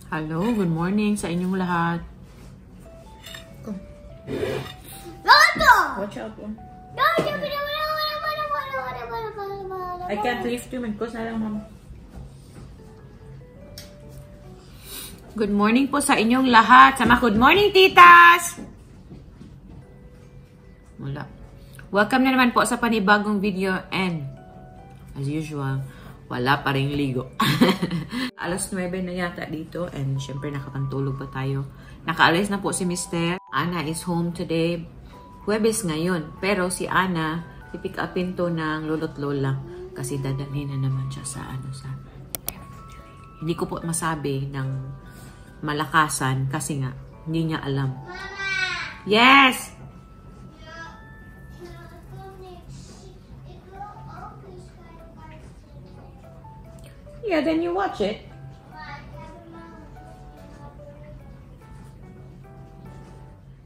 Hello, good morning sa inyong lahat. Watch out. I can't lift you, because na lang, mama. Good morning po sa inyong lahat. Sama, good morning, titas! Wala. Welcome na naman po sa panibagong video and as usual, wala pa rin ligo. Alas 9 na yata dito and syempre nakapantulog pa tayo. Nakaalis na po si Mr. Ana is home today. Huwebes ngayon. Pero si Ana, pipick upin to ng lolo't lola. Kasi dadalhin na naman siya sa hindi ko po masabi ng malakasan kasi nga, hindi niya alam. Mama! Yes! Yeah, then you watch it.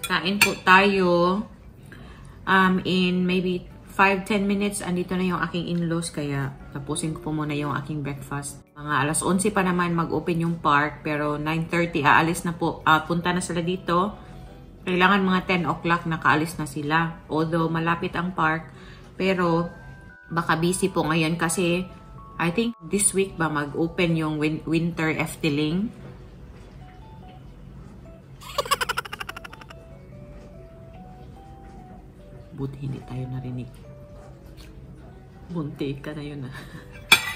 Kain po tayo. In maybe 5-10 minutes, andito na yung aking in-laws. Kaya tapusin ko po muna yung aking breakfast. Mga alas 11 pa naman mag-open yung park. Pero 9:30, aalis na po. Punta na sila dito. Kailangan mga 10 o'clock nakaalis na sila. Although malapit ang park. Pero baka busy po ngayon kasi I think this week ba mag-open yung winter Efteling. Buti hindi tayo narinig. Bunti ka na yun ah.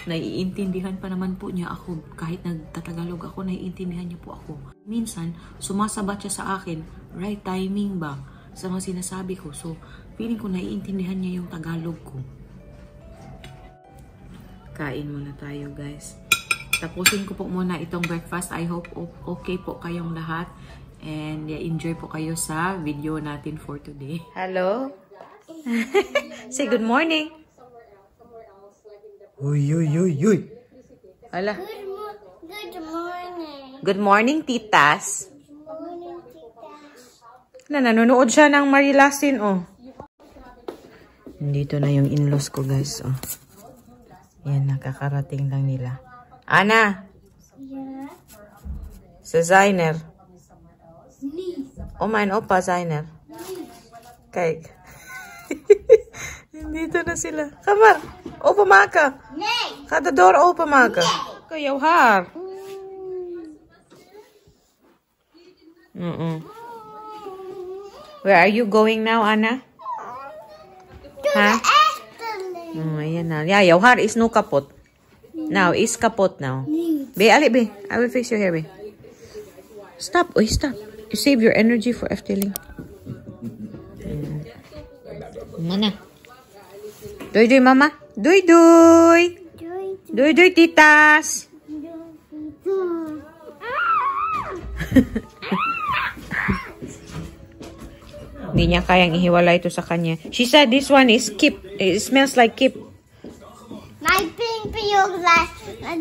Naiintindihan pa naman po niya ako. Kahit nagtatagalog ako, naiintindihan niya po ako. Minsan, sumasabat siya sa akin. Right timing ba? Sa mga sinasabi ko. So, feeling ko naiintindihan niya yung Tagalog ko. Kain muna tayo, guys. Tapusin ko po muna itong breakfast. I hope okay po kayong lahat. And enjoy po kayo sa video natin for today. Hello? Say good morning. Uy, uy, uy, uy. Hala. Good morning. Good morning, titas. Good morning, titas. Nanonood siya ng Marilasin, oh. Nandito na yung in-laws ko, guys, oh. Yan, nakakarating lang nila. Ana! Yeah. Sa Zainer. Me. O mein Opa Zainer. Kijk. Nandito na sila. Kamar, openmaken. Nee. Ga de deur openmaken. Kan jouw haar. Where are you going now, Anna? Huh? Ayan na. Yeah, jouw haar is nu kapot. Now, is kapot now. Be, ali, be. I will fix your hair, be. Stop. Oy, stop. You save your energy for Efteling. Mana? Doy, doy, mama. Doy, doy. Doy, doy, titas. Hindi niya kayang ihiwalay ito sa kanya. She said this one is kip. It smells like kip. My pimpje ook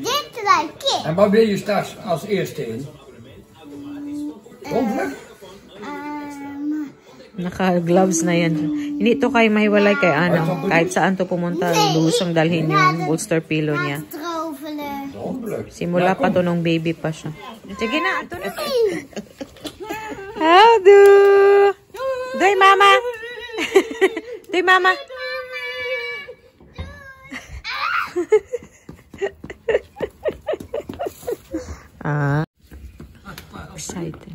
dit like kip. En wat wil je straks als eerste in? Ongeluk? Naka-gloves na yan. Hindi ito kayo mahiwalay kay Ana. Kahit saan to pumunta, lusong dalhin yung bolster pillow niya. Simula pa to nung baby pa siya. Sige na, ito na. Howdo! Doy, mama! Doy, mama! Excited.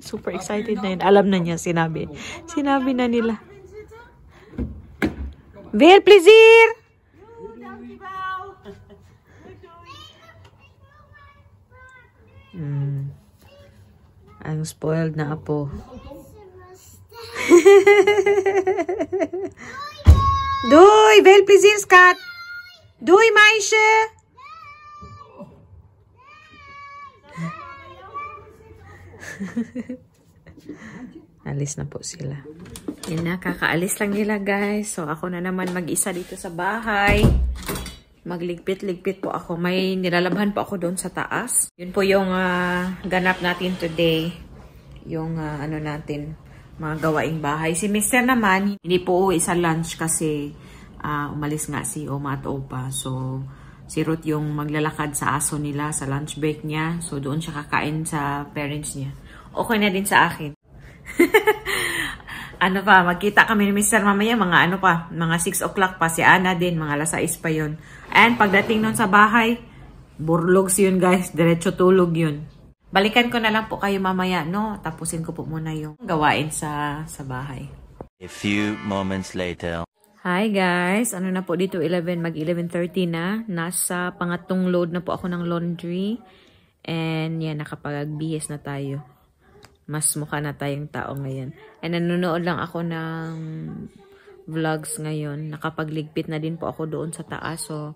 Super excited na yun. Alam na niya, sinabi. Sinabi na nila. Veel plezier! Ang spoiled na apo. Doei, veel plezier, skat! Doei, meisje! Alis na po sila. Yan na, kakaalis lang nila, guys. So, ako na naman mag-isa dito sa bahay. Magligpit-ligpit po ako. May nilalabhan po ako doon sa taas. Yun po yung ganap natin today. Yung ano natin, mga gawaing bahay. Si Mr. naman, hindi po uwi sa lunch kasi umalis nga si Oma at Opa. So, Si Ruth yung maglalakad sa aso nila sa lunch break niya. So, doon siya kakain sa parents niya. Okay na din sa akin. Ano pa, magkita kami ni Mr. mamaya, mga mga 6 o'clock pa. Si Ana din, mga alas 6 pa yun. And pagdating nun sa bahay, burlogs yun guys. Diretso tulog yun. Balikan ko na lang po kayo mamaya, no? Tapusin ko po muna yung gawain sa bahay. A few moments later. Hi guys! Ano na po dito? Mag 11:30 na. Nasa pangatong load na po ako ng laundry. And yan, nakapagbihis na tayo. Mas mukha na tayong tao ngayon. And nanonood lang ako ng vlogs ngayon. Nakapagligpit na din po ako doon sa taas. So,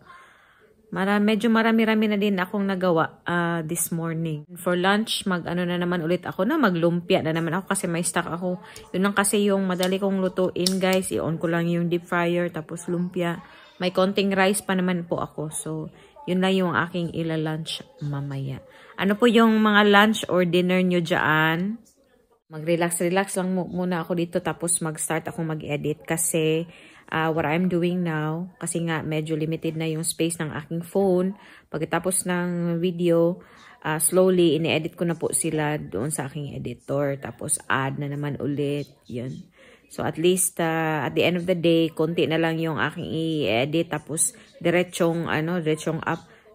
medyo marami-rami na din akong nagawa this morning. For lunch, na naman ulit ako na maglumpia na naman ako kasi may stock ako. Yun lang kasi yung madali kong lutuin guys. I-on ko lang yung deep fryer tapos lumpia. May konting rice pa naman po ako. So, yun lang yung aking ila-lunch mamaya. Ano po yung mga lunch or dinner nyo dyan? Mag-relax lang muna ako dito tapos mag-start ako mag-edit kasi what I'm doing now, kasi nga medyo limited na yung space ng aking phone. Pagkatapos ng video, slowly ini-edit ko na po sila doon sa aking editor. Tapos add na naman ulit. Yun. So at least at the end of the day, konti na lang yung aking i-edit. Tapos diretsong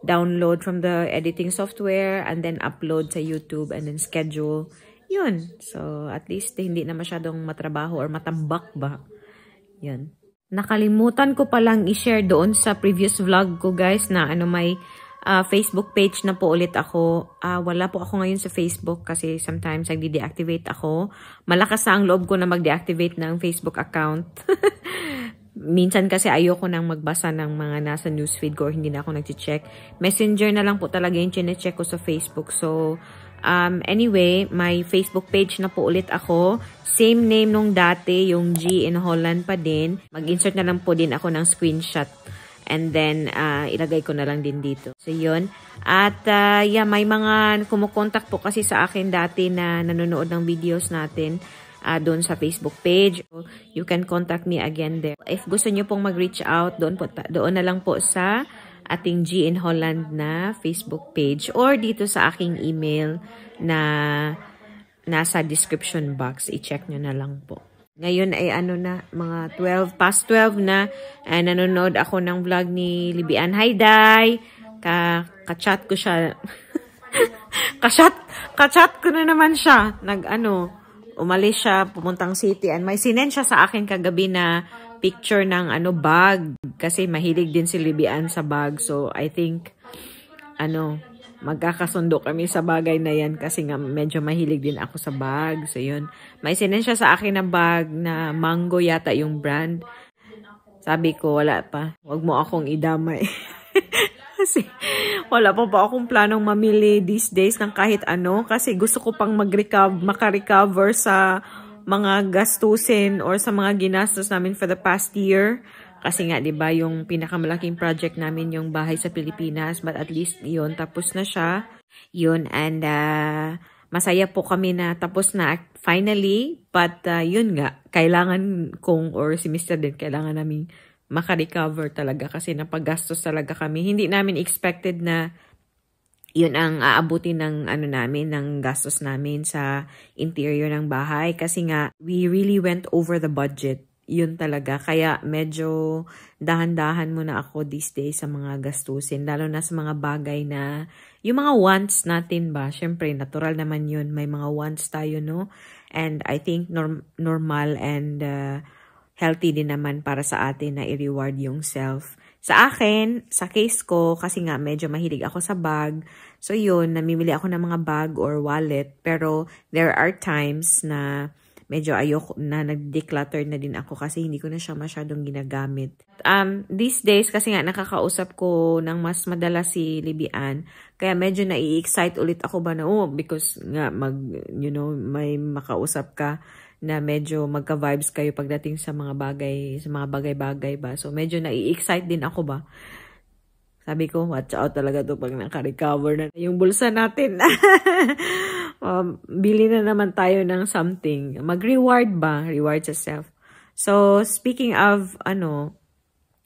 download from the editing software and then upload sa YouTube and then schedule. Yun. So at least hindi na masyadong matrabaho or matambak ba. Yun. Nakalimutan ko palang i-share doon sa previous vlog ko guys na may Facebook page na po ulit ako. Wala po ako ngayon sa Facebook kasi sometimes nagde-deactivate ako. Malakas ang loob ko na mag-deactivate ng Facebook account. Minsan kasi ayoko nang magbasa ng mga nasa newsfeed ko or hindi na ako nag-check. Messenger na lang po talaga yung chine-check ko sa Facebook. So, anyway, may Facebook page na po ulit ako. Same name nung dati, yung G in Holland pa din. Mag-insert na lang po din ako ng screenshot. And then, ilagay ko na lang din dito. So, yun. At, yeah, may mga kumukontak po kasi sa akin dati na nanonood ng videos natin doon sa Facebook page. So, you can contact me again there. If gusto nyo pong mag-reach out, doon na lang po sa ating G in Holland na Facebook page or dito sa aking email na nasa description box. I-check nyo na lang po. Ngayon ay mga 12 na. Nanonood ako ng vlog ni Libian. Hi, Day! Ka-chat ko siya. Ka-chat ko na naman siya. Umalis siya, pumuntang city. And may sinend siya sa akin kagabi na picture ng bag. Kasi mahilig din si Libian sa bag. So, I think, magkakasundo kami sa bagay na yan kasi nga medyo mahilig din ako sa bag. So, yun. May sinend siya sa akin na bag na Mango yata yung brand. Sabi ko, wala pa. Huwag mo akong idamay. Kasi wala pa akong planong mamili these days ng kahit ano. Kasi gusto ko pang makarecover sa mga gastusin or sa mga ginastos namin for the past year. Kasi nga, 'di ba, yung pinakamalaking project namin yung bahay sa Pilipinas, but at least 'yon tapos na siya. 'Yun, and masaya po kami na tapos na finally, but 'yun nga, kailangan kong or si Mr. din kailangan naming makarecover talaga kasi napaggastos talaga kami. Hindi namin expected na 'yun ang aabutin ng namin, ng gastos namin sa interior ng bahay kasi nga we really went over the budget. Yun talaga. Kaya medyo dahan-dahan muna ako these days sa mga gastusin. Lalo na sa mga bagay na, yung mga wants natin ba? Siyempre, natural naman yun. May mga wants tayo, no? And I think normal and healthy din naman para sa atin na i-reward yung self. Sa akin, sa case ko, kasi nga medyo mahilig ako sa bag. So yun, namimili ako ng mga bag or wallet. Pero there are times na medyo ayoko na nag-declutter na din ako kasi hindi ko na siya masyadong ginagamit. These days, kasi nga nakakausap ko ng mas madalas si Libian, kaya medyo nai-excite ulit ako ba na, because nga may makausap ka na medyo magka-vibes kayo pagdating sa mga bagay-bagay ba. So medyo nai-excite din ako ba. Sabi ko, watch out talaga to pag naka-recover na yung bulsa natin. Bili na naman tayo ng something. Mag-reward ba? Reward yourself. So, speaking of,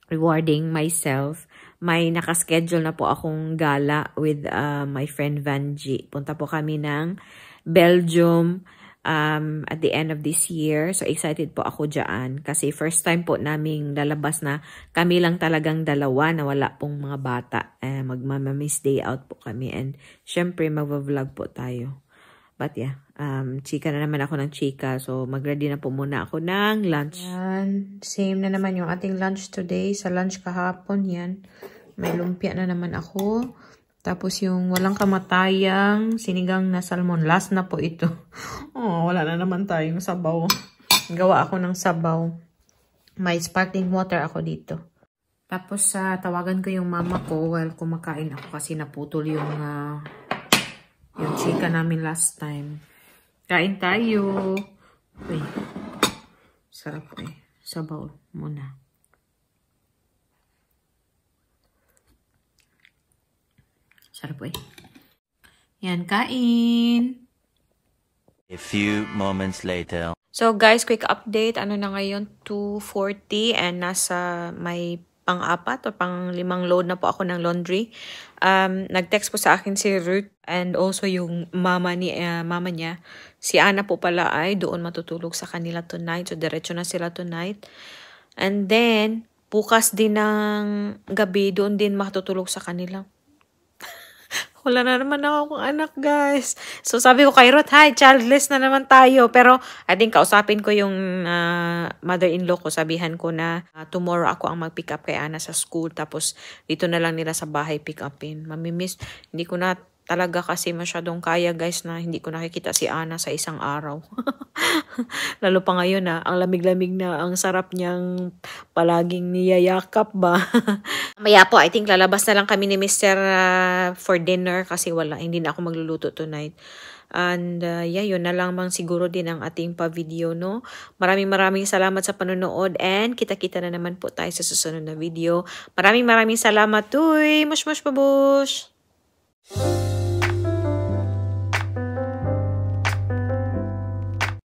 rewarding myself, may nakaschedule na po akong gala with my friend Vanji. Punta po kami ng Belgium at the end of this year. So, excited po ako dyan. Kasi first time po naming lalabas na kami lang talagang dalawa na wala pong mga bata. Magmamiss day out po kami. And, syempre, mag-vlog po tayo. But yeah, chika na naman ako ng chika. So, mag-ready na po muna ako ng lunch. Yan. Same na naman yung ating lunch today. Sa lunch kahapon, yan. May lumpia na naman ako. Tapos yung walang kamatayang sinigang na salmon. Last na po ito. Oh, wala na naman tayong sabaw. Gawa ako ng sabaw. May sparkling water ako dito. Tapos tawagan ko yung mama ko while kumakain ako kasi naputol yung chika namin last time. Kain tayo. Uy. Sarap sabaw muna. Sarap Yan, kain. A few moments later. So guys, quick update. Ano na ngayon? 2:40 and nasa may pang-4 o pang-5 load na po ako ng laundry. Nag-text po sa akin si Ruth and also yung mama niya. Si Ana po pala ay doon matutulog sa kanila tonight. So diretso na sila tonight. And then, bukas din ng gabi, doon din matutulog sa kanila. Wala na naman akong anak, guys. So, sabi ko kay Ruth, hi, childless na naman tayo. Pero, I think, kausapin ko yung mother-in-law ko. Sabihan ko na tomorrow ako ang mag-pick up kay Ana sa school. Tapos, dito na lang nila sa bahay pick upin. Mamimiss, hindi ko na talaga kasi masyadong kaya, guys, na hindi ko nakikita si Ana sa isang araw. Lalo pa ngayon ang lamig-lamig na, ang sarap niyang palaging niyayakap ba. Maya po, I think lalabas na lang kami ni Mr. For dinner kasi hindi na ako magluluto tonight. And yeah, yun na lang bang siguro din ang ating pa-video, no? Maraming salamat sa panonood and kita-kita na naman po tayo sa susunod na video. Maraming salamat. Uy, mush babush!